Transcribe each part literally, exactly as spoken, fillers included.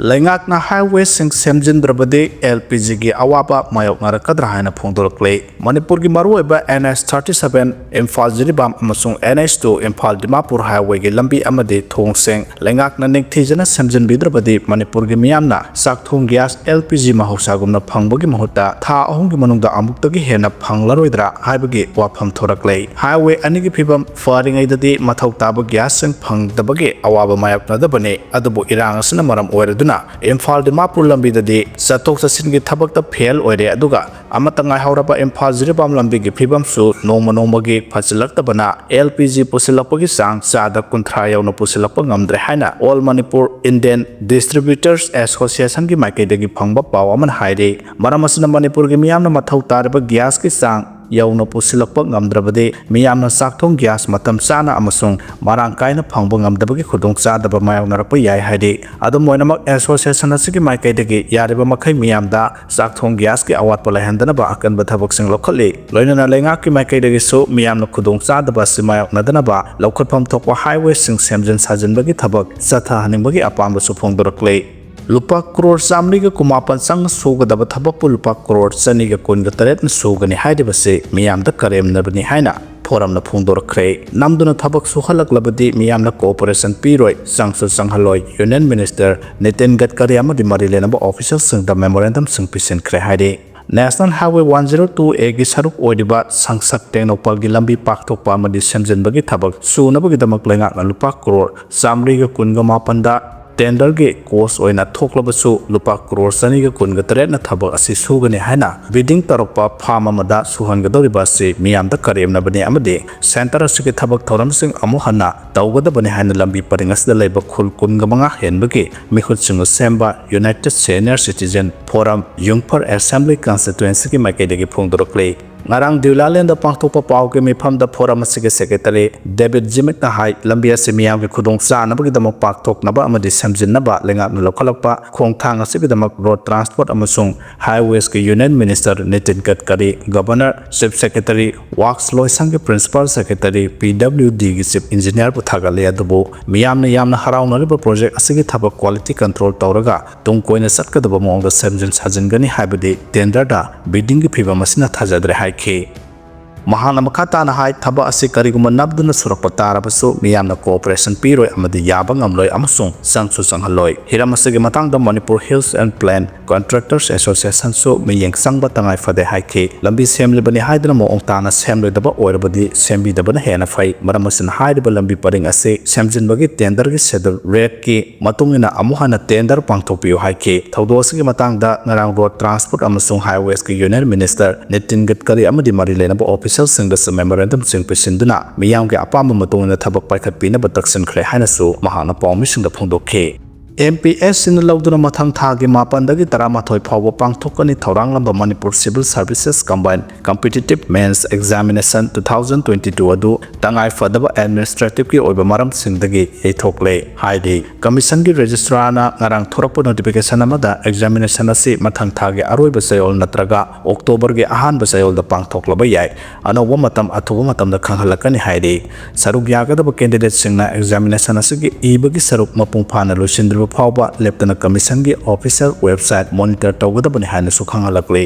ꯂꯩꯉꯥꯛꯅ ꯍꯥꯏꯋꯦꯁꯤꯡ ꯁꯦꯝꯖꯤꯟꯗ꯭ꯔꯕꯗꯤ L P ꯖꯤꯒꯤ ꯑꯋꯥꯕ ꯃꯥꯌꯣꯛꯅꯔꯛꯀꯗ꯭ꯔꯥ ꯍꯥꯏꯅ ꯐꯣꯡꯗꯣꯔꯛꯂꯤ꯫ ꯃꯅꯤꯄꯨꯔꯒꯤ ꯃꯔꯨꯑꯣꯏꯕ N H thirty seven Imphal Jiribam ꯑꯃꯁꯨꯡ N H two Imphal Dimapur ꯍꯥꯏꯋꯦꯒꯤ ꯂꯝꯕꯤ ꯑꯃꯗꯤ ꯊꯣꯡꯁꯤꯡ ꯂꯩꯉꯥꯛꯅ ꯅꯤꯡꯊꯤꯖꯅ ꯁꯦꯝꯖꯤꯟꯕꯤꯗ꯭ꯔꯕꯗꯤ ꯃꯅꯤꯄꯨꯔꯒꯤ ꯃꯤꯌꯥꯝꯅ ꯆꯥꯛꯊꯣꯡ ꯒ꯭ꯌꯥꯁ ꯑꯦꯜ ꯄꯤ ꯖꯤ ꯃꯍꯧꯁꯥꯒꯨꯝꯅ ꯐꯪꯕꯒꯤ ꯃꯍꯨꯠꯇ ꯊꯥ ꯑꯍꯨꯝꯒꯤ ꯃꯅꯨꯡꯗ ꯑꯃꯨꯛꯇꯒꯤ ꯍꯦꯟꯅ ꯐꯪꯂꯔꯣꯏꯗ꯭ꯔꯥ ꯍꯥꯏꯕꯒꯤ ꯋꯥꯐꯝ ꯊꯣꯔꯛꯂꯦ꯫ ꯍꯥꯏꯋꯦ ꯑꯅꯤꯒꯤ ꯐꯤꯕꯝ ꯐꯔꯤꯉꯩꯗꯗꯤ ꯃꯊꯧ ꯇꯥꯕ ꯒ꯭ꯌꯥꯁꯁꯤꯡ ꯐꯪꯗꯕꯒꯤ ꯑꯋꯥꯕ ꯃꯥꯌꯣꯛꯅꯗꯕꯅꯤ꯫ ꯑꯗꯨꯕꯨ ꯏꯔꯥꯡ ꯑꯁꯤꯅ ꯃꯔꯝ ꯑꯣꯏꯔꯗꯨꯅ ꯏꯝꯐꯥꯜ ꯗꯤꯃꯥꯄꯨꯔ ꯂꯝꯕꯤꯗꯗꯤ ꯆꯠꯊꯣꯛ ꯆꯠꯁꯤꯟꯒꯤ ꯊꯕꯛꯇ ꯐꯦꯜ ꯑꯣꯏꯔꯦ꯫ ꯑꯗꯨꯒ ꯑꯃꯠꯇ ꯉꯥꯏꯍꯧꯔꯕ ꯏꯝꯐꯥꯜ ꯖꯤꯔꯤꯕꯥꯝ ꯂꯝꯕꯤꯒꯤ ꯐꯤꯕꯝꯁꯨ ꯅꯣꯡꯃ ꯅꯣꯡꯃꯒꯤ ꯐꯠꯁꯤꯜꯂꯛꯇꯕꯅ ꯑꯦꯜ ꯄꯤ ꯖꯤ ꯄꯨꯁꯤꯜꯂꯛꯄꯒꯤ ꯆꯥꯡ ꯆꯥꯗ ꯀꯨꯟꯊ꯭ꯔꯥ ꯌꯧꯅ ꯄꯨꯁꯤꯜꯂꯛꯄ ꯉꯝꯗ꯭ꯔꯦ ꯍꯥꯏꯅ All Manipur Indian Distributors Associationꯒꯤ ꯃꯥꯏꯀꯩꯗꯒꯤ ꯐꯪꯕ ꯄꯥꯎ ꯑꯃꯅ ꯍꯥꯏꯔꯤ꯫ ꯃꯔꯝ ꯑꯁꯤꯅ ꯃꯅꯤꯄꯨꯔꯒꯤ ꯃꯤꯌꯥꯝꯅ ꯃꯊꯧ ꯇꯥꯔꯤꯕ ꯒ꯭ꯌꯥꯁꯀꯤ ꯆꯥꯡ ꯌꯧꯅ ꯄꯨꯁꯤꯜꯂꯛꯄ ꯉꯝꯗ꯭ꯔꯕꯗꯤ ꯃꯤꯌꯥꯝꯅ ꯆꯥꯛꯊꯣꯡ ꯒ꯭ꯌꯥꯁ ꯃꯇꯝ ꯆꯥꯅ ꯑꯃꯁꯨꯡ ꯃꯔꯥꯡ ꯀꯥꯏꯅ ꯐꯪꯕ ꯉꯝꯗꯕꯒꯤ ꯈꯨꯗꯣꯡꯆꯥꯗꯕ ꯃꯥꯌꯣꯛꯅꯔꯛꯄ ꯌꯥꯏ ꯍꯥꯏꯔꯤ꯫ ꯑꯗꯨꯝ ꯑꯣꯏꯅꯃꯛ, ꯑꯦꯁꯣꯁꯤꯌꯦꯁꯟ ꯑꯁꯤꯒꯤ ꯃꯥꯏꯀꯩꯗꯒꯤ ꯌꯥꯔꯤꯕ ꯃꯈꯩ ꯃꯤꯌꯥꯝꯗ ꯆꯥꯛꯊꯣꯡ ꯒ꯭ꯌꯥꯁꯀꯤ ꯑꯋꯥꯠꯄ ꯂꯩꯍꯟꯗꯅꯕ ꯑꯀꯟꯕ ꯊꯕꯛꯁꯤꯡ ꯂꯧꯈꯠꯂꯤ꯫ ꯂꯣꯏꯅꯅ ꯂꯩꯉꯥꯛꯀꯤ ꯃꯥꯏꯀꯩꯗꯒꯤꯁꯨ ꯃꯤꯌꯥꯝꯅ ꯈꯨꯗꯣꯡꯆꯥꯗꯕ ꯑꯁꯤ ꯃꯥꯌꯣꯛꯅꯗꯅꯕ ꯂꯧꯈꯠꯐꯝ ꯊꯣꯛꯄ ꯍꯥꯏꯋꯦꯁꯤꯡ ꯁꯦꯝꯖꯤꯟ ꯁꯥꯖꯤꯟꯕꯒꯤ ꯊꯕꯛ ꯆꯠꯊꯍꯟꯅꯤꯡꯕꯒꯤ ꯑꯄꯥꯝꯕꯁꯨ ꯐꯣꯡꯗꯣꯔꯛꯂꯤ꯫ ꯂꯨꯄꯥ ꯀ꯭ꯔꯣꯔ ꯆꯥꯃꯔꯤꯒ ꯀꯨꯟꯃꯥꯄꯟ ꯆꯪꯅ ꯁꯨꯒꯗꯕ ꯊꯕꯛꯄꯨ ꯂꯨꯄꯥ ꯀ꯭ꯔꯣꯔ ꯆꯅꯤꯒ ꯀꯨꯟꯒ ꯇꯔꯦꯠꯅ ꯁꯨꯒꯅꯤ ꯍꯥꯏꯔꯤꯕꯁꯤ ꯃꯤꯌꯥꯝꯗ ꯀꯔꯦꯝꯅꯕꯅꯤ ꯍꯥꯏꯅ ꯐꯣꯔꯝꯅ ꯐꯣꯡꯗꯣꯔꯛꯈ꯭ꯔꯦ꯫ ꯅꯝꯗꯨꯅ ꯊꯕꯛ ꯁꯨꯍꯜꯂꯛꯂꯕꯗꯤ ꯃꯤꯌꯥꯝꯅ cooperation ꯄꯤꯔꯣꯏ, ꯆꯪꯁꯨ ꯆꯪꯍꯜꯂꯣꯏ꯫ Union Minister ꯅꯤꯇꯤꯟ ꯒꯗꯀꯔꯤ ꯑꯃꯗꯤ ꯃꯔꯤ ꯂꯩꯅꯕ officialꯁꯤꯡꯗ memorandumꯁꯤꯡ ꯄꯤꯁꯤꯟꯈ꯭ꯔꯦ ꯍꯥꯏꯔꯤ꯫ National Highway one zero two Aꯒꯤ ꯁꯔꯨꯛ ꯑꯣꯏꯔꯤꯕ ꯁꯪꯁꯛ ꯇꯦꯡꯅꯧꯄꯜꯒꯤ ꯂꯝꯕꯤ ꯄꯥꯛꯊꯣꯛꯄ ꯑꯃꯗꯤ ꯁꯦꯝꯖꯤꯟꯕꯒꯤ ꯊꯕꯛ ꯁꯨꯅꯕꯒꯤꯗꯃꯛ ꯂꯩꯉꯥꯛꯅ ꯂꯨꯄꯥ ꯀ꯭ꯔꯣꯔ ꯆꯥꯃꯔꯤꯒ ꯀꯨꯟꯒ ꯃꯥꯄꯟꯗ tenderꯒꯤ cost ꯑꯣꯏꯅ ꯊꯣꯛꯂꯕꯁꯨ ꯂꯨꯄꯥ ꯀ꯭ꯔꯣꯔ ꯆꯅꯤꯒ ꯀꯨꯟꯒ ꯇꯔꯦꯠꯅ ꯊꯕꯛ ꯑꯁꯤ ꯁꯨꯒꯅꯤ ꯍꯥꯏꯅ bidding ꯇꯧꯔꯛꯄ firm ꯑꯃꯗ ꯁꯨꯍꯟꯒꯗꯧꯔꯤꯕ ꯑꯁꯤ ꯃꯤꯌꯥꯝꯗ ꯀꯔꯦꯝꯅꯕꯅꯤ ꯑꯃꯗꯤ centre ꯑꯁꯤꯒꯤ ꯊꯕꯛ ꯊꯧꯔꯝꯁꯤꯡ ꯑꯃꯨꯛ ꯍꯟꯅ ꯇꯧꯒꯗꯕꯅꯤ ꯍꯥꯏꯅ ꯂꯝꯕꯤ ꯄꯔꯤꯡ ꯑꯁꯤꯗ ꯂꯩꯕ ꯈꯨꯜ ꯀꯨꯟꯒ ꯃꯉꯥ ꯍꯦꯟꯕꯒꯤ ꯃꯤꯍꯨꯠꯁꯤꯡꯅ ꯁꯦꯝꯕ United Senior Citizen Forum ꯌꯨꯝꯐꯔ Assembly Constituencyꯒꯤ ꯃꯥꯏꯀꯩꯗꯒꯤ ꯐꯣꯡꯗꯣꯔꯛꯂꯤ꯫ ꯉꯔꯥꯡ ꯗ꯭ꯌꯨꯂꯥꯂꯦꯟꯗ ꯄꯥꯡꯊꯣꯛꯄ ꯄꯥꯎꯒꯤ ꯃꯤꯐꯝꯗ ꯐꯣꯔꯝ ꯑꯁꯤꯒꯤ ꯁꯦꯀ꯭ꯔꯦꯇꯔꯤ ꯗꯦꯕꯤꯠ ꯖꯤꯃꯤꯛꯅ ꯍꯥꯏ, ꯂꯝꯕꯤ ꯑꯁꯤ ꯃꯤꯌꯥꯝꯒꯤ ꯈꯨꯗꯣꯡ ꯆꯥꯅꯕꯒꯤꯗꯃꯛ ꯄꯥꯛꯊꯣꯛꯅꯕ ꯑꯃꯗꯤ ꯁꯦꯝꯖꯤꯟꯅꯕ ꯂꯩꯉꯥꯛꯅ ꯂꯧꯈꯠꯂꯛꯄ ꯈꯣꯡꯊꯥꯡ ꯑꯁꯤꯒꯤꯗꯃꯛ ꯔꯣꯗ ꯇ꯭ꯔꯥꯟꯁꯄꯣꯔꯠ ꯑꯃꯁꯨꯡ ꯍꯥꯏꯋꯦꯁꯀꯤ union minister Nitin Gadkari, governor, chief secretary, works ꯂꯣꯏꯁꯪꯒꯤ ꯄ꯭ꯔꯤꯟꯁꯤꯄꯥꯜ ꯁꯦꯀ꯭ꯔꯦꯇꯔꯤ, ꯄꯤ ꯗꯕ꯭ꯂꯤꯎ ꯗꯤꯒꯤ ꯆꯤꯐ ꯏꯟꯖꯤꯅꯤꯌꯥꯔꯕꯨ ꯊꯥꯒꯠꯂꯦ꯫ ꯑꯗꯨꯕꯨ ꯃꯤꯌꯥꯝꯅ ꯌꯥꯝꯅ ꯍꯔꯥꯎꯅꯔꯤꯕ ꯄ꯭ꯔꯣꯖꯦꯛ ꯑꯁꯤꯒꯤ ꯊꯕꯛ ꯀ꯭ꯋꯥꯂꯤꯇꯤ ꯀꯟꯇ꯭ꯔꯣꯜ ꯇꯧꯔꯒ ꯇꯨꯡ ꯀꯣꯏꯅ ꯆꯠꯀꯗꯕ ꯃꯑꯣꯡꯗ ꯁꯦꯝꯖꯤꯟ ꯁꯥꯖꯤꯟꯒꯅꯤ ꯍꯥꯏꯕꯗꯤ ꯇꯦꯟꯗꯔꯗ ꯕꯤꯗꯤꯡꯒꯤ ꯐꯤꯕꯝ ꯑꯁꯤꯅ ꯊꯥꯖꯗ꯭ꯔꯦ ꯍꯥꯏꯈꯤ꯫ ꯃꯍꯥꯛꯅ ꯃꯈꯥ ꯇꯥꯅ ꯍꯥꯏ, ꯊꯕꯛ ꯑꯁꯤ ꯀꯔꯤꯒꯨꯝꯕ ꯅꯝꯗꯨꯅ ꯁꯨꯔꯛꯄ ꯇꯥꯔꯕꯁꯨ ꯃꯤꯌꯥꯝꯅ ꯀꯣꯑꯣꯄꯔꯦꯁꯟ ꯄꯤꯔꯣꯏ ꯑꯃꯗꯤ ꯌꯥꯕ ꯉꯝꯂꯣꯏ ꯑꯃꯁꯨꯡ ꯆꯪꯁꯨ ꯆꯪꯍꯜꯂꯣꯏ꯫ ꯍꯤꯔꯝ ꯑꯁꯤꯒꯤ ꯃꯇꯥꯡꯗ ꯃꯅꯤꯄꯨꯔ ꯍꯤꯜꯁ ꯑꯦꯟ ꯄ꯭ꯂꯦꯟ ꯀꯟꯇ꯭ꯔꯦꯛꯇꯔꯁ ꯑꯦꯁꯣꯁꯤꯌꯦꯁꯟꯁꯨ ꯃꯤꯠꯌꯦꯡ ꯆꯪꯕ ꯇꯉꯥꯏ ꯐꯗꯦ ꯍꯥꯏꯈꯤ꯫ ꯂꯝꯕꯤ ꯁꯦꯝꯂꯤꯕꯅꯤ ꯍꯥꯏꯗꯨꯅ ꯃꯑꯣꯡ ꯇꯥꯅ ꯁꯦꯝꯂꯣꯏꯗꯕ ꯑꯣꯏꯔꯕꯗꯤ ꯁꯦꯝꯕꯤꯗꯕꯅ ꯍꯦꯟꯅ ꯐꯩ꯫ ꯃꯔꯝ ꯑꯁꯤꯅ ꯍꯥꯏꯔꯤꯕ ꯂꯝꯕꯤ ꯄꯔꯤꯡ ꯑꯁꯤ ꯁꯦꯝꯖꯤꯟꯕꯒꯤ ꯇꯦꯟꯗꯔꯒꯤ ꯁꯦꯗꯨꯜ ꯔꯦꯠꯀꯤ ꯃꯇꯨꯡ ꯏꯟꯅ ꯑꯃꯨꯛ ꯍꯟꯅ ꯇꯦꯟꯗꯔ ꯄꯥꯡꯊꯣꯛꯄꯤꯌꯨ ꯍꯥꯏꯈꯤ꯫ ꯊꯧꯗꯣꯛ ꯑꯁꯤꯒꯤ ꯃꯇꯥꯡꯗ ꯉꯔꯥꯡ ꯔꯣꯗ ꯇ꯭ꯔꯥꯟꯁꯄꯣꯔꯠ ꯑꯃꯁꯨꯡ ꯍꯥꯏꯋꯦꯁꯀꯤ ꯌꯨꯅꯤꯌꯟ ꯃꯤꯅꯤꯁꯇꯔ ꯅꯤꯇꯤꯟ ꯒꯗꯀꯔꯤ ꯑꯃꯗꯤ ꯃꯔꯤ ꯂꯩꯅꯕ ꯑꯣꯐꯤꯁꯤꯌꯦꯜꯁꯤꯡꯗꯁꯨ ꯃꯦꯃꯣꯔꯦꯟꯗꯝꯁꯤꯡ ꯄꯤꯁꯤꯟꯗꯨꯅ ꯃꯤꯌꯥꯝꯒꯤ ꯑꯄꯥꯝꯕ ꯃꯇꯨꯡ ꯏꯟꯅ ꯊꯕꯛ ꯄꯥꯏꯈꯠꯄꯤꯅꯕ ꯇꯛꯁꯤꯟꯈ꯭ꯔꯦ ꯍꯥꯏꯅꯁꯨ ꯃꯍꯥꯛꯅ ꯄꯥꯎꯃꯤꯁꯤꯡꯗ ꯐꯣꯡꯗꯣꯛꯈꯤ꯫ ꯑꯦꯝ ꯄꯤ ꯑꯦꯁ ꯁꯤꯅ ꯂꯧꯗꯨꯅ ꯃꯊꯪ ꯊꯥꯒꯤ ꯃꯥꯄꯟꯗꯒꯤ ꯇꯔꯥꯃꯥꯊꯣꯏ ꯐꯥꯎꯕ ꯄꯥꯡꯊꯣꯛꯀꯅꯤ ꯊꯧꯔꯥꯡꯂꯝꯕ Manipur civil services combined competitive mains examination two thousand twenty two ꯑꯗꯨ ꯇꯉꯥꯏ ꯐꯗꯕ ꯑꯦꯗꯃꯤꯅꯤꯁꯇ꯭ꯔꯦꯇꯤꯚꯀꯤ ꯑꯣꯏꯕ ꯃꯔꯝꯁꯤꯡꯗꯒꯤ ꯌꯩꯊꯣꯛꯂꯦ ꯍꯥꯏꯔꯤ꯫ ꯀꯃꯤꯁꯟꯒꯤ ꯔꯦꯖꯤꯁꯇ꯭ꯔꯥꯔꯅ ꯉꯔꯥꯡ ꯊꯣꯔꯛꯄ ꯅꯣꯇꯤꯐꯤꯀꯦꯁꯟ ꯑꯃꯗ ꯑꯦꯛꯖꯥꯃꯤꯅꯦꯁꯟ ꯑꯁꯤ ꯃꯊꯪ ꯊꯥꯒꯤ ꯑꯔꯣꯏꯕ ꯆꯌꯣꯜ ꯅꯠꯇ꯭ꯔꯒ ꯑꯣꯛꯇꯣꯕꯔꯒꯤ ꯑꯍꯥꯟꯕ ꯆꯌꯣꯜꯗ ꯄꯥꯡꯊꯣꯛꯂꯕ ꯌꯥꯏ꯫ ꯑꯅꯧꯕ ꯃꯇꯝ ꯑꯊꯨꯕ ꯃꯇꯝꯗ ꯈꯪꯍꯜꯂꯛꯀꯅꯤ ꯍꯥꯏꯔꯤ꯫ ꯁꯔꯨꯛ ꯌꯥꯒꯗꯕ ꯀꯦꯟꯗꯤꯗꯦꯠꯁꯤꯡꯅ ꯑꯦꯛꯖꯥꯃꯤꯅꯦꯁꯟ ꯑꯁꯤꯒꯤ ꯏꯕꯒꯤ ꯁꯔꯨꯛ ꯃꯄꯨꯡ ꯐꯥꯅ ꯂꯣꯏꯁꯤꯟꯗ꯭ꯔꯤꯕ ꯐꯥꯎꯕ ꯂꯦꯞꯇꯅ ꯀꯃꯤꯁꯟꯒꯤ ꯑꯣꯐꯤꯁꯤꯌꯦꯜ ꯋꯦꯕꯁꯥꯏꯠ ꯃꯣꯅꯤꯇꯔ ꯇꯧꯒꯗꯕꯅꯤ ꯍꯥꯏꯅꯁꯨ ꯈꯪꯍꯜꯂꯛꯂꯤ꯫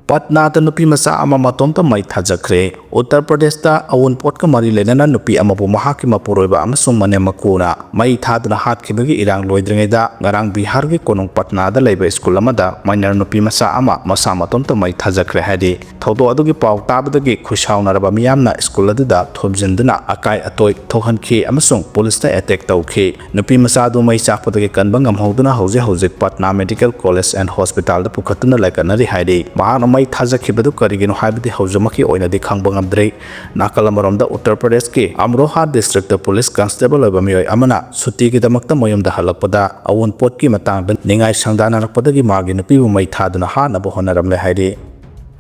ꯄꯠꯅꯥꯗ ꯅꯨꯄꯤ ꯃꯆꯥ ꯑꯃ ꯃꯇꯣꯝꯇ ꯃꯩ ꯊꯥꯖꯈ꯭ꯔꯦ꯫ ꯎꯠꯇꯔ ꯄ꯭ꯔꯗꯦꯁꯇ ꯑꯋꯨꯟꯄꯣꯠꯀ ꯃꯔꯤ ꯂꯩꯅꯅ ꯅꯨꯄꯤ ꯑꯃꯕꯨ ꯃꯍꯥꯛꯀꯤ ꯃꯄꯨꯔꯣꯏꯕ ꯑꯃꯁꯨꯡ ꯃꯅꯦꯝ ꯃꯀꯨꯅ ꯃꯩ ꯊꯥꯗꯨꯅ ꯍꯥꯠꯈꯤꯕꯒꯤ ꯏꯔꯥꯡ ꯂꯣꯏꯗ꯭ꯔꯤꯉꯩꯗ ꯉꯔꯥꯡ ꯕꯤꯍꯥꯔꯒꯤ ꯀꯣꯅꯨꯡ ꯄꯠꯅꯥꯗ ꯂꯩꯕ ꯁ꯭ꯀꯨꯜ ꯑꯃꯗ ꯃꯥꯏꯅꯔ ꯅꯨꯄꯤ ꯃꯆꯥ ꯑꯃ ꯃꯁꯥ ꯃꯇꯣꯝꯇ ꯃꯩ ꯊꯥꯖꯈ꯭ꯔꯦ ꯍꯥꯏꯔꯤ꯫ ꯊꯧꯗꯣꯛ ꯑꯗꯨꯒꯤ ꯄꯥꯎ ꯇꯥꯕꯗꯒꯤ ꯈꯨꯁꯥꯎꯅꯔꯕ ꯃꯤꯌꯥꯝꯅ ꯁ꯭ꯀꯨꯜ ꯑꯗꯨꯗ ꯊꯣꯝꯖꯤꯟꯗꯨꯅ ꯑꯀꯥꯏ ꯑꯇꯣꯏ ꯊꯣꯛꯍꯟꯈꯤ ꯑꯃꯁꯨꯡ ꯄꯨꯂꯤꯁꯇ ꯑꯦꯇꯦꯛ ꯇꯧꯈꯤ꯫ ꯅꯨꯄꯤ ꯃꯆꯥ ꯑꯗꯨ ꯃꯩ ꯆꯥꯛꯄꯗꯒꯤ ꯀꯟꯕ ꯉꯝꯍꯧꯗꯨꯅ ꯍꯧꯖꯤꯛ ꯍꯧꯖꯤꯛ ꯄꯠꯅꯥ ꯃꯦꯗꯤꯀꯦꯜ ꯀꯣꯂꯦꯖ ꯑꯦꯟ ꯍꯣꯁꯄꯤꯇꯥꯜꯗ ꯄꯨꯈꯠꯇꯨꯅ ꯂꯥꯏꯀꯠꯅꯔꯤ ꯍꯥꯏꯔꯤ꯫ ꯃꯍꯥꯛꯅ ꯃꯩ ꯊꯥꯖꯈꯤꯕꯗꯨ ꯀꯔꯤꯒꯤꯅꯣ ꯍꯥꯏꯕꯗꯤ ꯍꯧꯖꯤꯛꯃꯛꯀꯤ ꯑꯣꯏꯅꯗꯤ ꯈꯪꯕ ꯉꯝꯗ꯭ꯔꯤ꯫ ꯅꯥꯀꯜ ꯑꯃꯔꯣꯝꯗ ꯎꯠꯇꯔ ꯄ꯭ꯔꯗꯦꯁꯀꯤ ꯑꯝꯔꯣꯍꯥ ꯗꯤꯁꯇ꯭ꯔꯤꯛꯇ ꯄꯨꯂꯤꯁ ꯀꯟꯁꯇꯦꯕꯜ ꯑꯣꯏꯕ ꯃꯤꯑꯣꯏ ꯑꯃꯅ ꯁꯨꯇꯤꯒꯤꯗꯃꯛꯇ ꯃꯌꯨꯝꯗ ꯍꯜꯂꯛꯄꯗ ꯑꯋꯨꯟꯄꯣꯠꯀꯤ ꯃꯇꯥꯡꯗ ꯅꯤꯡꯉꯥꯏ ꯁꯪꯗꯥꯅꯔꯛꯄꯗꯒꯤ ꯃꯥꯒꯤ ꯅꯨꯄꯤꯕꯨ ꯃꯩ ꯊꯥꯗꯨꯅ ꯍꯥꯠꯅꯕ ꯍꯣꯠꯅꯔꯝꯂꯦ ꯍꯥꯏꯔꯤ꯫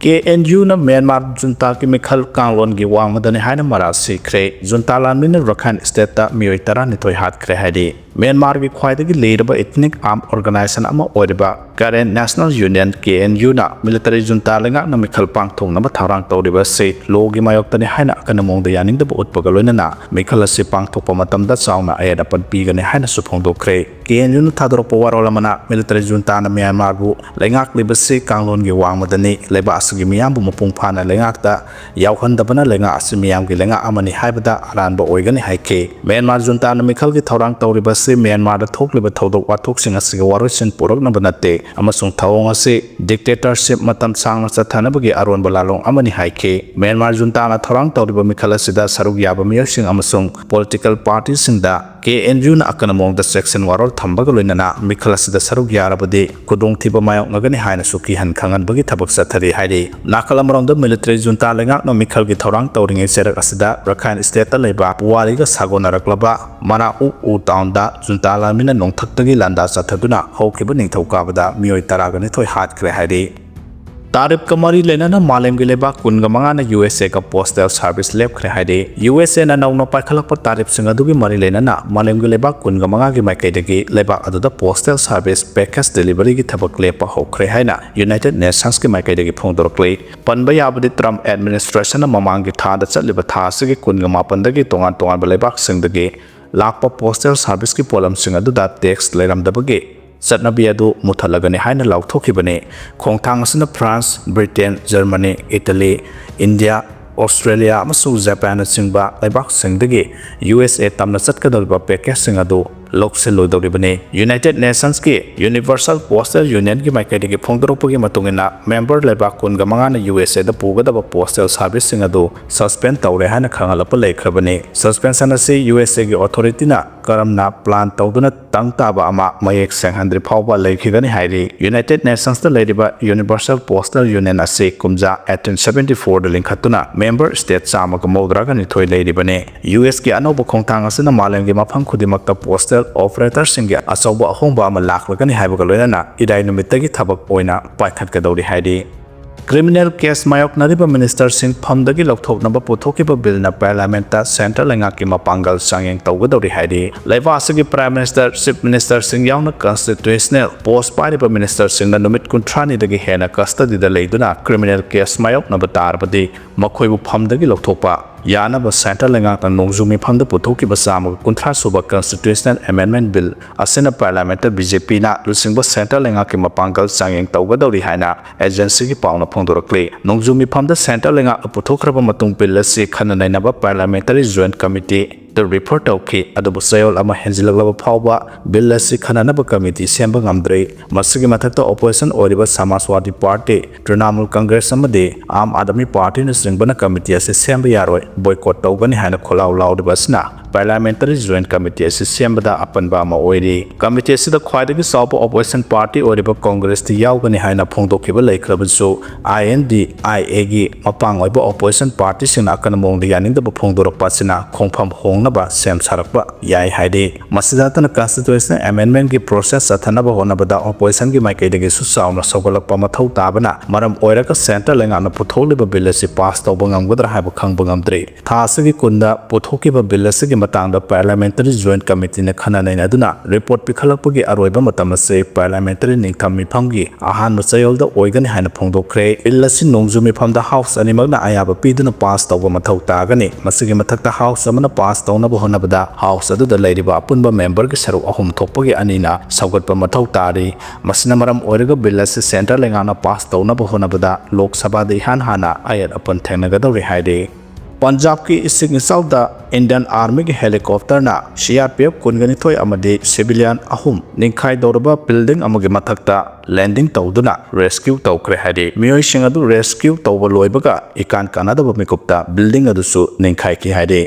ꯀꯦ ꯑꯦꯟ ꯌꯨꯅ ꯃ꯭ꯌꯥꯟꯃꯥꯔ ꯖꯨꯟꯇꯥꯒꯤ ꯃꯤꯈꯜ ꯀꯥꯡꯂꯣꯟꯒꯤ ꯋꯥꯡꯃꯗꯅꯤ ꯍꯥꯏꯅ ꯃꯔꯥꯜ ꯁꯤꯈ꯭ꯔꯦ꯫ ꯖꯨꯟꯇꯥ ꯂꯥꯟꯃꯤꯅ ꯔꯈꯥꯏꯟ ꯁ꯭ꯇꯦꯠꯇ ꯃꯤꯑꯣꯏ ꯇꯔꯥꯅꯤꯊꯣꯏ ꯍꯥꯠꯈ꯭ꯔꯦ ꯍꯥꯏꯔꯤ꯫ ꯃ꯭ꯌꯥꯟꯃꯥꯔꯒꯤ ꯈ꯭ꯋꯥꯏꯗꯒꯤ ꯂꯤꯔꯕ ethnic armed organization ꯑꯃ ꯑꯣꯏꯔꯤꯕ Karen National Union, K N ꯌꯨꯅ military ꯖꯨꯟꯇꯥ ꯂꯩꯉꯥꯛꯅ ꯃꯤꯈꯜ ꯄꯥꯡꯊꯣꯛꯅꯕ ꯊꯧꯔꯥꯡ ꯇꯧꯔꯤꯕ ꯑꯁꯤ ꯂꯣꯒꯤ ꯃꯥꯌꯣꯛꯇꯅꯤ ꯍꯥꯏꯅ ꯑꯀꯟꯕ ꯃꯑꯣꯡꯗ ꯌꯥꯅꯤꯡꯗꯕ ꯎꯠꯄꯒ ꯂꯣꯏꯅꯅ ꯃꯤꯈꯜ ꯑꯁꯤ ꯄꯥꯡꯊꯣꯛꯄ ꯃꯇꯝꯗ ꯆꯥꯎꯅ ꯑꯌꯦꯠ ꯑꯄꯟ ꯄꯤꯒꯅꯤ ꯍꯥꯏꯅꯁꯨ ꯐꯣꯡꯗꯣꯛꯈ꯭ꯔꯦ꯫ ꯀꯦ ꯑꯦꯟ ꯌꯨꯅ ꯊꯥꯗꯣꯔꯛꯄ ꯋꯥꯔꯣꯜ ꯑꯃꯅ military ꯖꯨꯟꯇꯥꯅ ꯃ꯭ꯌꯥꯟꯃꯥꯔꯕꯨ ꯂꯩꯉꯥꯛꯂꯤꯕꯁꯤ ꯀꯥꯡꯂꯣꯟꯒꯤ ꯋꯥꯡꯃꯗꯅꯤ, ꯂꯩꯕꯥꯛ ꯑꯁꯤꯒꯤ ꯃꯤꯌꯥꯝꯕꯨ ꯃꯄꯨꯡ ꯐꯥꯅ ꯂꯩꯉꯥꯛꯇ ꯌꯥꯎꯍꯟꯗꯕꯅ ꯂꯩꯉꯥꯛ ꯑꯁꯤ ꯃꯤꯌꯥꯝꯒꯤ ꯂꯩꯉꯥꯛ ꯑꯃꯅꯤ ꯍꯥꯏꯕꯗ ꯑꯔꯥꯟꯕ ꯑꯣꯏꯒꯅꯤ ꯍꯥꯏꯈꯤ꯫ ꯃ꯭ꯌꯥꯟꯃꯥꯔ ꯖꯨꯟꯇꯥꯅ ꯃꯤꯈꯜꯒꯤ ꯊꯧꯔꯥꯡ ꯇꯧꯔꯤꯕ ꯑꯁꯤ ꯃ꯭ꯌꯥꯟꯃꯥꯔꯗ ꯊꯣꯛꯂꯤꯕ ꯊꯧꯗꯣꯛ ꯋꯥꯊꯣꯛꯁꯤꯡ ꯑꯁꯤꯒꯤ ꯋꯥꯔꯣꯏꯁꯤꯟ ꯄꯨꯔꯛꯅꯕ ꯅꯠꯇꯦ ꯑꯃꯁꯨꯡ ꯊꯧꯑꯣꯡ ꯑꯁꯤ dictatorship ꯃꯇꯝ ꯁꯥꯡꯅ ꯆꯠꯊꯅꯕꯒꯤ ꯑꯔꯣꯟꯕ ꯂꯥꯂꯣꯡ ꯑꯃꯅꯤ ꯍꯥꯏꯈꯤ꯫ ꯃ꯭ꯌꯥꯟꯃꯥꯔ ꯖꯨꯟꯇꯥꯅ ꯊꯧꯔꯥꯡ ꯇꯧꯔꯤꯕ ꯃꯤꯈꯜ ꯑꯁꯤꯗ ꯁꯔꯨꯛ ꯌꯥꯕ ꯃꯤꯑꯣꯏꯁꯤꯡ ꯑꯃꯁꯨꯡ political partyꯁꯤꯡꯗ ꯀꯦ ꯑꯦꯟ ꯌꯨꯅ ꯑꯀꯟꯕ ꯃꯑꯣꯡꯗ ꯆꯦꯛꯁꯤꯟ ꯋꯥꯔꯣꯜ ꯊꯝꯕꯒ ꯂꯣꯏꯅꯅ ꯃꯤꯈꯜ ꯑꯁꯤꯗ ꯁꯔꯨꯛ ꯌꯥꯔꯕꯗꯤ ꯈꯨꯗꯣꯡꯊꯤꯕ ꯃꯥꯌꯣꯛꯅꯒꯅꯤ ꯍꯥꯏꯅꯁꯨ ꯀꯤꯍꯟ ꯈꯪꯍꯟꯕꯒꯤ ꯊꯕꯛ ꯆꯠꯊꯔꯤ ꯍꯥꯏꯔꯤ꯫ ꯅꯥꯀꯜ ꯑꯃꯔꯣꯝꯗ military ꯖꯨꯟꯇꯥ ꯂꯩꯉꯥꯛꯅ ꯃꯤꯈꯜꯒꯤ ꯊꯧꯔꯥꯡ ꯇꯧꯔꯤꯉꯩ ꯆꯩꯔꯛ ꯑꯁꯤꯗ ꯔꯈꯥꯏꯟ ꯁ꯭ꯇꯦꯠꯇ ꯂꯩꯕ ꯄꯨꯋꯥꯔꯤꯒ ꯁꯥꯒꯣꯟꯅꯔꯛꯂꯕ ꯃꯅꯥ ꯎ ꯎ ꯇꯥꯎꯟꯗ ꯖꯨꯟꯇꯥ ꯂꯥꯟꯃꯤꯅ ꯅꯣꯡꯊꯛꯇꯒꯤ ꯂꯥꯟꯗꯥ ꯆꯠꯊꯗꯨꯅ ꯍꯧꯈꯤꯕ ꯅꯤꯡꯊꯧꯀꯥꯕꯗ ꯃꯤꯑꯣꯏ ꯇꯔꯥꯒ ꯅꯤꯊꯣꯏ ꯍꯥꯠꯈ꯭ꯔꯦ ꯍꯥꯏꯔꯤ꯫ ꯇꯥꯔꯤꯐꯀ ꯃꯔꯤ ꯂꯩꯅꯅ ꯃꯥꯂꯦꯝꯒꯤ ꯂꯩꯕꯥꯛ ꯀꯨꯟꯒ ꯃꯉꯥꯅ ꯌꯨ ꯑꯦꯁ ꯑꯦꯒ postal service ꯂꯦꯞꯈ꯭ꯔꯦ ꯍꯥꯏꯔꯤ꯫ ꯌꯨ ꯑꯦꯁ ꯑꯦꯅ ꯅꯧꯅ ꯄꯥꯏꯈꯠꯂꯛꯄ ꯇꯥꯔꯤꯐꯁꯤꯡ ꯑꯗꯨꯒꯤ ꯃꯔꯤ ꯂꯩꯅꯅ ꯃꯥꯂꯦꯝꯒꯤ ꯂꯩꯕꯥꯛ ꯀꯨꯟꯒ ꯃꯉꯥꯒꯤ ꯃꯥꯏꯀꯩꯗꯒꯤ ꯂꯩꯕꯥꯛ ꯑꯗꯨꯗ postal service package deliveryꯒꯤ ꯊꯕꯛ ꯂꯦꯞꯄ ꯍꯧꯈ꯭ꯔꯦ ꯍꯥꯏꯅ United Nationsꯀꯤ ꯃꯥꯏꯀꯩꯗꯒꯤ ꯐꯣꯡꯗꯣꯔꯛꯂꯤ꯫ ꯄꯟꯕ ꯌꯥꯕꯗꯤ Trump administrationꯅ ꯃꯃꯥꯡꯒꯤ ꯊꯥꯗ ꯆꯠꯂꯤꯕ ꯊꯥ ꯑꯁꯤꯒꯤ ꯀꯨꯟꯒ ꯃꯥꯄꯟꯗꯒꯤ ꯇꯣꯉꯥꯟ ꯇꯣꯉꯥꯟꯕ ꯂꯩꯕꯥꯛꯁꯤꯡꯗꯒꯤ ꯂꯥꯛꯄ postal serviceꯀꯤ ꯄꯣꯠꯂꯝꯁꯤꯡ ꯑꯗꯨꯗ tax ꯂꯩꯔꯝꯗꯕꯒꯤ ꯆꯠꯅꯕꯤ ꯑꯗꯨ ꯃꯨꯊꯠꯂꯒꯅꯤ ꯍꯥꯏꯅ ꯂꯥꯎꯊꯣꯛꯈꯤꯕꯅꯤ꯫ ꯈꯣꯡꯊꯥꯡ ꯑꯁꯤꯅ France, Britain, Germany, Italy, India, Australia ꯑꯃꯁꯨꯡ Japanꯅꯆꯤꯡꯕ ꯂꯩꯕꯥꯛꯁꯤꯡꯗꯒꯤ ꯌꯨ ꯑꯦꯁ ꯑꯦ ꯇꯝꯅ ꯆꯠꯀꯗꯧꯔꯤꯕ packageꯁꯤꯡ ꯑꯗꯨ ꯂꯧꯁꯤꯜꯂꯣꯏꯗꯧꯔꯤꯕꯅꯤ꯫ United Nationsꯀꯤ Universal Postal Unionꯒꯤ ꯃꯥꯏꯀꯩꯗꯒꯤ ꯐꯣꯡꯗꯣꯔꯛꯄꯒꯤ ꯃꯇꯨꯡ ꯏꯟꯅ member ꯂꯩꯕꯥꯛ ꯀꯨꯟꯒ ꯃꯉꯥꯅ ꯌꯨ ꯑꯦꯁ ꯑꯦꯗ ꯄꯨꯒꯗꯕ postal serviceꯁꯤꯡ ꯑꯗꯨ suspend ꯇꯧꯔꯦ ꯍꯥꯏꯅ ꯈꯪꯍꯜꯂꯛꯄ ꯂꯩꯈ꯭ꯔꯕꯅꯤ꯫ Suspension ꯑꯁꯤ ꯌꯨ ꯑꯦꯁ ꯑꯦꯒꯤ authorityꯅ ꯀꯔꯝꯅ plan ꯇꯧꯗꯨꯅ ꯇꯪ ꯇꯥꯕ ꯑꯃ ꯃꯌꯦꯛ ꯁꯦꯡꯍꯟꯗ꯭ꯔꯤ ꯐꯥꯎꯕ ꯂꯩꯈꯤꯒꯅꯤ ꯍꯥꯏꯔꯤ꯫ United Nationsꯇ ꯂꯩꯔꯤꯕ Universal Postal Union ꯑꯁꯤ ꯀꯨꯝꯖꯥ eighteen seventy fourꯗ ꯂꯤꯡꯈꯠꯇꯨꯅ member state ꯆꯥꯝꯃꯒ ꯃꯧꯗ꯭ꯔꯥꯒ ꯅꯤꯊꯣꯏ ꯂꯩꯔꯤꯕꯅꯤ꯫ ꯌꯨ ꯑꯦꯁꯀꯤ ꯑꯅꯧꯕ ꯈꯣꯡꯊꯥꯡ ꯑꯁꯤꯅ ꯃꯥꯂꯦꯝꯒꯤ ꯃꯐꯝ ꯈꯨꯗꯤꯡꯃꯛꯇ postal operatorꯁꯤꯡꯒꯤ ꯑꯆꯧꯕ ꯑꯍꯣꯡꯕ ꯑꯃ ꯂꯥꯛꯂꯒꯅꯤ ꯍꯥꯏꯕꯒ ꯂꯣꯏꯅꯅ ꯏꯔꯥꯏ ꯅꯨꯃꯤꯠꯇꯒꯤ ꯊꯕꯛ ꯑꯣꯏꯅ ꯄꯥꯏꯈꯠꯀꯗꯧꯔꯤ ꯍꯥꯏꯔꯤ꯫ ꯀ꯭ꯔꯤꯃꯤꯅꯦꯜ ꯀꯦꯁ ꯃꯥꯌꯣꯛꯅꯔꯤꯕ ꯃꯤꯅꯤꯁꯇꯔꯁꯤꯡ ꯐꯝꯗꯒꯤ ꯂꯧꯊꯣꯛꯅꯕ ꯄꯨꯊꯣꯛꯈꯤꯕ ꯕꯤꯜꯅ ꯄꯥꯔꯂꯤꯌꯥꯃꯦꯟꯠꯇ ꯁꯦꯟꯇ꯭ꯔꯦꯜ ꯂꯩꯉꯥꯛꯀꯤ ꯃꯄꯥꯡꯒꯜ ꯆꯥꯡꯌꯦꯡ ꯇꯧꯒꯗꯧꯔꯤ ꯍꯥꯏꯔꯤ꯫ ꯂꯩꯕꯥꯛ ꯑꯁꯤꯒꯤ ꯄ꯭ꯔꯥꯏꯝ ꯃꯤꯅꯤꯁꯇꯔ, ꯆꯤꯐ ꯃꯤꯅꯤꯁꯇꯔꯁꯤꯡ ꯌꯥꯎꯅ ꯀꯟꯁꯇꯤꯇ꯭ꯌꯨꯁꯅꯦꯜ ꯄꯣꯁ ꯄꯥꯏꯔꯤꯕ ꯃꯤꯅꯤꯁꯇꯔꯁꯤꯡꯅ ꯅꯨꯃꯤꯠ ꯀꯨꯟꯊ꯭ꯔꯥꯅꯤꯗꯒꯤ ꯍꯦꯟꯅ ꯀꯁꯇꯗꯤꯗ ꯂꯩꯗꯨꯅ ꯀ꯭ꯔꯤꯃꯤꯅꯦꯜ ꯀꯦꯁ ꯃꯥꯌꯣꯛꯅꯕ ꯇꯥꯔꯕꯗꯤ ꯃꯈꯣꯏꯕꯨ ꯐꯝꯗꯒꯤ ꯂꯧꯊꯣꯛꯄ ꯌꯥꯅꯕ ꯁꯦꯟꯇ꯭ꯔꯦꯜ ꯂꯩꯉꯥꯛꯅ ꯅꯣꯡꯖꯨ ꯃꯤꯐꯝꯗ ꯄꯨꯊꯣꯛꯈꯤꯕ ꯆꯥꯝꯃꯒ ꯀꯨꯟꯊ꯭ꯔꯥ ꯁꯨꯕ ꯀꯟꯁꯇꯤꯇ꯭ꯌꯨꯁꯅꯦꯜ ꯑꯦꯃꯦꯟꯗꯃꯦꯟꯠ ꯕꯤꯜ ꯑꯁꯤꯅ ꯄꯥꯔꯂꯤꯌꯥꯃꯦꯟꯠꯇ ꯕꯤ ꯖꯦ ꯄꯤꯅ ꯂꯨꯆꯤꯡꯕ ꯁꯦꯟꯇ꯭ꯔꯦꯜ ꯂꯩꯉꯥꯛꯀꯤ ꯃꯄꯥꯡꯒꯜ ꯆꯥꯡꯌꯦꯡ ꯇꯧꯒꯗꯧꯔꯤ ꯍꯥꯏꯅ ꯑꯦꯖꯦꯟꯁꯤꯒꯤ ꯄꯥꯎꯅ ꯐꯣꯡꯗꯣꯔꯛꯂꯤ꯫ ꯅꯣꯡꯖꯨ ꯃꯤꯐꯝꯗ ꯁꯦꯟꯇ꯭ꯔꯦꯜ ꯂꯩꯉꯥꯛꯅ ꯄꯨꯊꯣꯛꯈ꯭ꯔꯕ ꯃꯇꯨꯡ ꯕꯤꯜ ꯑꯁꯤ ꯈꯟꯅ ꯅꯩꯅꯕ ꯄꯥꯔꯂꯤꯌꯥꯃꯦꯟꯇꯔꯤ ꯖꯣꯏꯟꯠ ꯀꯃꯤꯇꯤꯗ ꯔꯤꯐꯔ ꯇꯧꯈꯤ꯫ ꯑꯗꯨꯕꯨ ꯆꯌꯣꯜ ꯑꯃ ꯍꯦꯟꯖꯤꯜꯂꯛꯂꯕ ꯐꯥꯎꯕ ꯕꯤꯜ ꯑꯁꯤ ꯈꯟꯅꯅꯕ ꯀꯃꯤꯇꯤ ꯁꯦꯝꯕ ꯉꯝꯗ꯭ꯔꯤ꯫ ꯃꯁꯤꯒꯤ ꯃꯊꯛꯇ ꯑꯣꯄꯣꯖꯤꯁꯟ ꯑꯣꯏꯔꯤꯕ ꯁꯃꯥꯖꯋꯥꯗꯤ ꯄꯥꯔꯇꯤ, ꯇ꯭ꯔꯤꯅꯥꯃꯨꯜ ꯀꯪꯒ꯭ꯔꯦꯁ ꯑꯃꯗꯤ ꯑꯥꯝ ꯑꯥꯗꯃꯤ ꯄꯥꯔꯇꯤꯅꯆꯤꯡꯕꯅ ꯀꯃꯤꯇꯤ ꯑꯁꯤ ꯁꯦꯝꯕ ꯌꯥꯔꯣꯏ, ꯕꯣꯏꯀꯣꯠ ꯇꯧꯒꯅꯤ ꯍꯥꯏꯅ ꯈꯣꯜꯂꯥꯎ ꯂꯥꯎꯔꯤꯕ ꯑꯁꯤꯅ ꯄꯥꯔꯂꯤꯌꯥꯃꯦꯟꯇꯔꯤ ꯖꯣꯏꯟꯠ ꯀꯃꯤꯇꯤ ꯑꯁꯤ ꯁꯦꯝꯕꯗ ꯑꯄꯟꯕ ꯑꯃ ꯑꯣꯏꯔꯤ꯫ ꯀꯃꯤꯇꯤ ꯑꯁꯤꯗ ꯈ꯭ꯋꯥꯏꯗꯒꯤ ꯆꯥꯎꯕ ꯑꯣꯄꯣꯖꯤꯁꯟ ꯄꯥꯔꯇꯤ ꯑꯣꯏꯔꯤꯕ ꯀꯪꯒ꯭ꯔꯦꯁꯇꯤ ꯌꯥꯎꯒꯅꯤ ꯍꯥꯏꯅ ꯐꯣꯡꯗꯣꯛꯈꯤꯕ ꯂꯩꯈ꯭ꯔꯕꯁꯨ, ꯑꯥꯏ ꯑꯦꯟ ꯗꯤ ꯑꯥꯏ ꯑꯦꯒꯤ ꯃꯄꯥꯡ ꯑꯣꯏꯕ ꯑꯣꯄꯣꯖꯤꯁꯟ ꯄꯥꯔꯇꯤꯁꯤꯡꯅ ꯑꯀꯟꯕ ꯃꯑꯣꯡꯗ ꯌꯥꯅꯤꯡꯗꯕ ꯐꯣꯡꯗꯣꯔꯛꯄ ꯑꯁꯤꯅ ꯈꯣꯡꯐꯝ ꯍꯣꯡꯅꯕ ꯁꯦꯝ ꯁꯥꯔꯛꯄ ꯌꯥꯏ ꯍꯥꯏꯔꯤ꯫ ꯃꯁꯤꯗ ꯅꯠꯇꯅ ꯀꯟꯁꯇꯤꯇ꯭ꯌꯨꯁꯅꯦꯜ ꯑꯦꯃꯦꯟꯗꯃꯦꯟꯠꯀꯤ ꯄ꯭ꯔꯣꯁꯦꯁ ꯆꯠꯊꯅꯕ ꯍꯣꯠꯅꯕꯗ ꯑꯣꯄꯣꯖꯤꯁꯟꯒꯤ ꯃꯥꯏꯀꯩꯗꯒꯤꯁꯨ ꯆꯥꯎꯅ ꯁꯧꯒꯠꯂꯛꯄ ꯃꯊꯧ ꯇꯥꯕꯅ ꯃꯔꯝ ꯑꯣꯏꯔꯒ ꯁꯦꯟꯇ꯭ꯔꯦꯜ ꯂꯩꯉꯥꯛꯅ ꯄꯨꯊꯣꯛꯂꯤꯕ ꯕꯤꯜ ꯑꯁꯤ ꯄꯥꯁ ꯇꯧꯕ ꯉꯝꯒꯗ꯭ꯔꯥ ꯍꯥꯏꯕ ꯈꯪꯕ ꯉꯝꯗ꯭ꯔꯤ꯫ ꯊꯥ ꯑꯁꯤꯒꯤ ꯀꯨꯟꯗ ꯄꯨꯊꯣꯛꯈꯤꯕ ꯕꯤꯜ ꯑꯁꯤꯒꯤ ꯃꯇꯥꯡꯗ ꯄꯥꯔꯂꯤꯌꯥꯃꯦꯟꯇꯔꯤ ꯖꯣꯏꯟꯠ ꯀꯃꯤꯇꯤꯅ ꯈꯟꯅ ꯅꯩꯅꯗꯨꯅ ꯔꯤꯄꯣꯔꯠ ꯄꯤꯈꯠꯂꯛꯄꯒꯤ ꯑꯔꯣꯏꯕ ꯃꯇꯝ ꯑꯁꯤ ꯄꯥꯔꯂꯤꯌꯥꯃꯦꯟꯇꯔꯤ ꯅꯤꯡꯊꯝ ꯃꯤꯐꯝꯒꯤ ꯑꯍꯥꯟꯕ ꯆꯌꯣꯜꯗ ꯑꯣꯏꯒꯅꯤ ꯍꯥꯏꯅ ꯐꯣꯡꯗꯣꯛꯈ꯭ꯔꯦ꯫ ꯕꯤꯜ ꯑꯁꯤ ꯅꯣꯡꯖꯨ ꯃꯤꯐꯝꯗ ꯍꯥꯎꯁ ꯑꯅꯤꯃꯛꯅ ꯑꯌꯥꯕ ꯄꯤꯗꯨꯅ ꯄꯥꯁ ꯇꯧꯕ ꯃꯊꯧ ꯇꯥꯒꯅꯤ꯫ ꯃꯁꯤꯒꯤ ꯃꯊꯛꯇ ꯍꯥꯎꯁ ꯑꯃꯅ ꯄꯥꯁ ꯇꯧꯅꯕ ꯍꯣꯠꯅꯕꯗ ꯍꯥꯎꯁ ꯑꯗꯨꯗ ꯂꯩꯔꯤꯕ ꯑꯄꯨꯟꯕ ꯃꯦꯝꯕꯔꯒꯤ ꯁꯔꯨꯛ ꯑꯍꯨꯝ ꯊꯣꯛꯄꯒꯤ ꯑꯅꯤꯅ ꯁꯧꯒꯠꯄ ꯃꯊꯧ ꯇꯥꯔꯤ꯫ ꯃꯁꯤꯅ ꯃꯔꯝ ꯑꯣꯏꯔꯒ ꯕꯤꯜ ꯑꯁꯤ ꯁꯦꯟꯇ꯭ꯔꯦꯜ ꯂꯩꯉꯥꯛꯅ ꯄꯥꯁ ꯇꯧꯅꯕ ꯍꯣꯠꯅꯕꯗ ꯂꯣꯛ ꯁꯚꯥꯗ ꯏꯍꯥꯟ ꯍꯥꯟꯅ ꯑꯌꯦꯠ ꯑꯄꯟ ꯊꯦꯡꯅꯒꯗꯧꯔꯤ ꯍꯥꯏꯔꯤ꯫ ꯄꯟꯖꯥꯕꯀꯤ ꯏꯁꯤꯡ ꯏꯆꯥꯎꯗ ꯏꯟꯗꯤꯌꯟ ꯑꯥꯔꯃꯤꯒꯤ ꯍꯦꯂꯤꯀꯣꯞꯇꯔꯅ ꯁꯤ ꯑꯥꯔ ꯄꯤ ꯑꯦꯐ ꯀꯨꯟꯒ ꯅꯤꯊꯣꯏ ꯑꯃꯗꯤ ꯁꯤꯚꯤꯂꯤꯌꯟ ꯑꯍꯨꯝ ꯅꯤꯡꯈꯥꯏꯗꯧꯔꯕ ꯕꯤꯜꯗꯤꯡ ꯑꯃꯒꯤ ꯃꯊꯛꯇ ꯂꯦꯟꯗꯤꯡ ꯇꯧꯗꯨꯅ ꯔꯦꯁꯀ꯭ꯌꯨ ꯇꯧꯈ꯭ꯔꯦ ꯍꯥꯏꯔꯤ꯫ ꯃꯤꯑꯣꯏꯁꯤꯡ ꯑꯗꯨ ꯔꯦꯁꯀ꯭ꯌꯨ ꯇꯧꯕ ꯂꯣꯏꯕꯒ ꯏꯀꯥꯟ ꯀꯥꯟꯅꯗꯕ ꯃꯤꯀꯨꯞꯇ ꯕꯤꯜꯗꯤꯡ ꯑꯗꯨꯁꯨ ꯅꯤꯡꯈꯥꯏꯈꯤ ꯍꯥꯏꯔꯤ꯫